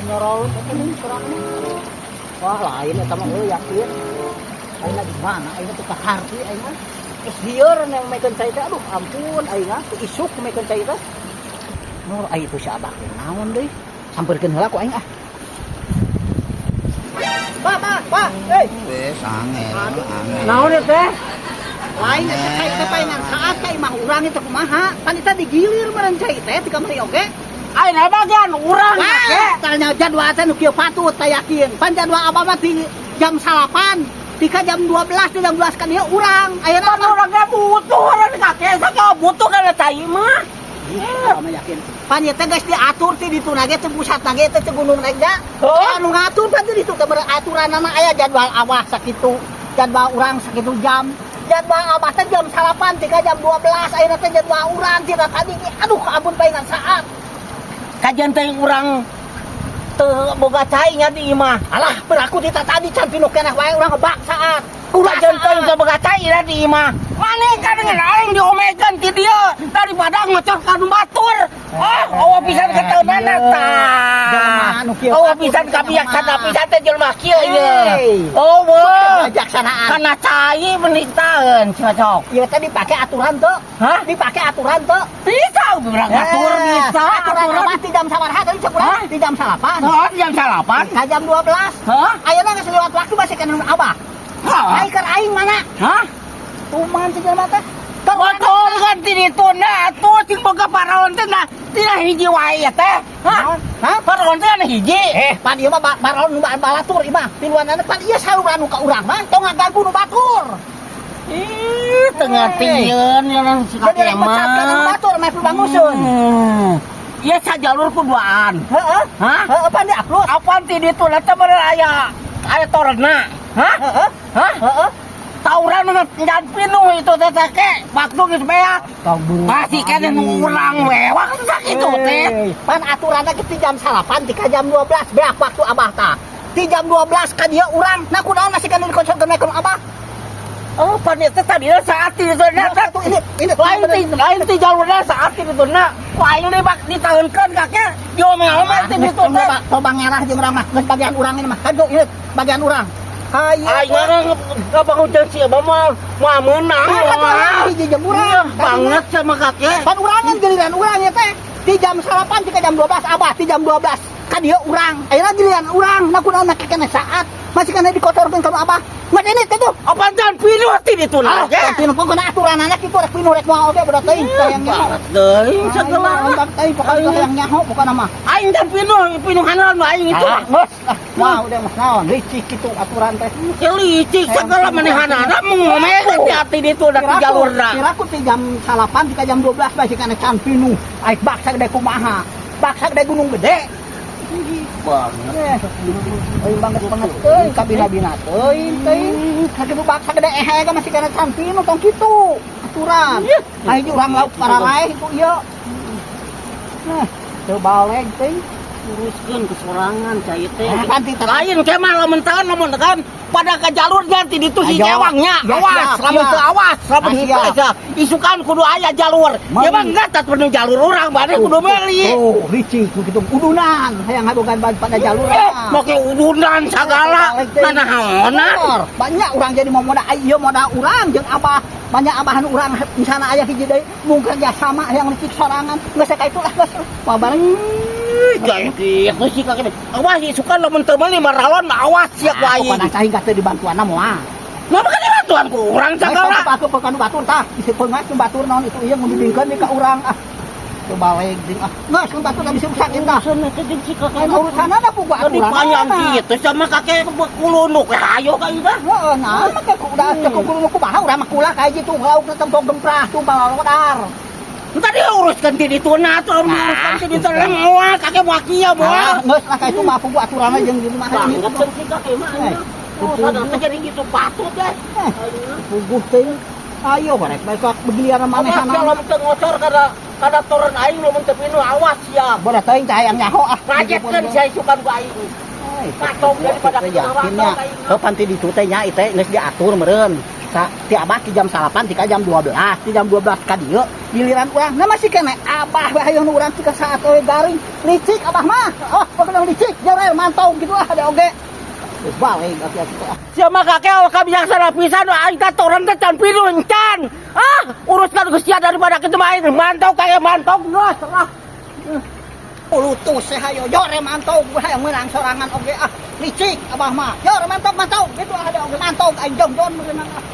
Nyorol eta nih kurang mah. Wah, lain eta mah euy, yakin. Aing di mana? Aing teu kaharti aing mah. Geus lieur yang mekeun cai teh, aduh ampun aing mah teu isuk mekeun cai teh. Nur ai itu si Abah teh naon deui? Sampeurkeun heula ku aing ah. Pak, Pak, Pak, hei. Wes angel, angel. Naon ieu teh? Lain eta cai teh paingan saat cai mah urang itu kumaha? Pan eta digilir meureun cai teh ti kamari oge. Aing bagian urang. Wah, tanya jadwal teh nu kieu patut teh yakin. Pan jadwal abah mah ti jam 9 tika jam 12, ti jam 12 kan ieu urang. Ayeuna Pan mah urang ge butuh urang kakek sakau butuh kana cai mah. Ih, mah yakin. Pan ieu teh geus diatur ti ditu na ge teh pusat na ge teh teh gunung naik da. Oh. Anu ngatur pan ti ditu teh aturanana aya jadwal abah sakitu, jadwal urang sakitu jam. Jadwal abah teh jam 9 tika jam 12, ayeuna teh jadwal urang tina tadi ge. Aduh, ampun paingan saat. Kajian teh urang teu boga cai nya di imah. Alah, beraku ti tadi can pinuh keneh wae urang ngebak saat. Kajian teh teu boga cai nya di imah. Maneh kan dengan aing diomekeun ti dieu daripada ngocor ka nu batur. Oh, awa pisan keteunana tah. Jelema anu kieu Awa patut pisan jelema. kabijaksana pisan teh jelema kieu ye. Hey. Oh, wah. Kebijaksanaan. Kana cai menitaeun cocok. Ieu teh dipake aturan tuh. Hah? Dipake aturan tuh. Bisa urang ngatur bisa aturan aturan. Abah ti jam sabaraha tadi cek urang? Hah? Ti jam 9. Oh, jam 9. Ka jam 12. Hah? Ayeuna geus lewat waktu masih kana abah. Hah? Ai keur aing mana? Hah? Tuman si jelema teh. Motor kan ti ditu na atuh cing boga paraon teh nah tina hiji wae ya teh. Hah? Hah? Paraon teh anu hiji. Eh, pan ieu mah paraon nu balatur ieu mah. Tiluanana pan ieu saluran nu ka urang mah tong ngaganggu nu batur. Ih, teu ngartieun ya si Jadi kakek rek mecat kana nu mah. batur meh bangusun. Ieu sajalur kuduaan. Heeh. Hah? Heeh, pan diupload. Apaan ti ditu lah teh bener aya aya torna. Hah? Heeh. Hah? Heeh. Tauran mah jan pinuh itu teh teh ke waktu geus beak. Pasti kan nu urang we waktu sakitu teh. Pan aturanna ge ti jam 9 ti ka jam 12 beak waktu abah tah. Ti jam 12 ka dieu urang. Nah kunaon masih kana dikonsolkeun ku abah? Oh, pan itu tadi saat itu na Satu ini lain ti jalurna saat itu na. Ku aing deui bak ditaeunkeun kakek diomel-omel ti ditu teh. Loba ngerah jeung urang mah. Geus bagian urang ini mah. Hajo ini bagian urang. Hayu. Aing mah ngabangun jeung si abah mah moal meunang. Ah, kan urang hiji jeung urang. Iya, banget sama kakek. Pan urangan giliran urang ya teh. Ti jam 9 ti ka jam 12 abah, ti jam 12 ka dieu urang. Ayeuna giliran urang. Nah kunaon make keneh saat. Masih kana dikotorkeun ka abah. Mas ini teh tuh. Apa jan pinuh ti ditu na Ah, ge? pinuh pokona aturanana kitu rek pinuh rek moal oge budak teuing hayang nyaho. Banget deui segala. Teuing pokona hayang nyaho pokona mah. Aing jan pinuh pinuhan aing itu. Ah, geus. Ah, mah udah mah naon licik kitu aturan teh. Ya licik segala manehanana ngomel hati-hati ditu da ti jalurna. Kiraku ti jam 9 ti ka jam 12 masih kana can pinuh. Aik baksa gede kumaha? Baksa gede gunung gede. Banget. Eh, euy banget banget euy kabina-bina teuing teuing. Sakitu baksa gede ehe ge masih kana can pinuh tong kitu. Aturan. Aing urang lauk pararaeh itu ieu. Nah, teu baleg teuing. Uruskeun kesorangan cai teh. Ah, kan ti Lain ke mah lamun tahan lamun kan pada ke jalur ganti ditu si Ayo. cewangnya. Ya, Awas, siap, lamun siap. teu awas, lamun Ah, henteu siap. aja. Isukan kudu aya jalur. Ya mah enggak tak penuh jalur urang bade kudu meuli. Oh, licik nu kitu udunan hayang ngabogaan pada jalur. Eh, make udunan sagala. Nanaonan. Banyak orang jadi mau modal ieu modal urang jeung abah. Banyak abahan urang misalnya aya hiji deui mung kerja sama yang licik sorangan. Geus ka itulah geus. Wah bareng. Jangan gitu sih kakek. Awas isukan lamun teu meuli maralon awas sia ku aing. Pokona cai teu dibantuanna moal. Nah, makanya dibantuan ku urang sagala. Aku pekan batur tah, isi pengas batur naon itu ieu ngudidingkeun di ka urang ah. Teu baleg ding ah. Geus nu batur bisa rusak tah. Urusan si kakek. Lain urusanna da pugu Tadi aturan. panjang gitu sama kakek kulunuk ya ayo ka ida. Heeh, nah mah udah cukup kudu kumaha urang mah kula kayak gitu lauk tempo gemprah tuh balodar. Entar dia uruskan ti ditu na atuh uruskan ti ditu na moal kakek moal kieu moal. Nah, geus lah ka itu mah pugu aturanna jeung gitu mah. Banget sih kakek mah. Oh, sadar teh jadi gitu patut deh. Puguh teh. Ayo barek bae kok begilian Awas manehana. ya lamun teu ngocor kada kada toren aing lamun teu pinuh awas ya. Bodoh teuing teh hayang nyaho ah. Rajetkeun sia isukan ku aing. Patok daripada yakin nya. Heuh panti ditu teh nya teh geus diatur meureun. Sa, ti abah ti jam 9 ti ka jam 12, ti jam 12 ka dieu giliran urang. Nah, masih keneh abah we hayoh nu urang ti ka saat we garing. Licik abah mah. Oh, pokoknya licik, jare mantau gitu ah ada oge. Geus balik atuh atuh ah. Sia mah kakek awak bijaksana pisan, aing teh toren teh can pilu encan. Ah, uruskan geus sia daripada kitu mah aing mantau kayak mantau geus lah. Ulutus saya hayo jore mantau gue hayang menang sorangan oge ah. Licik abah mah. Jore mantau mantau gitu ah ada oge mantau aing jongjon meunang ah.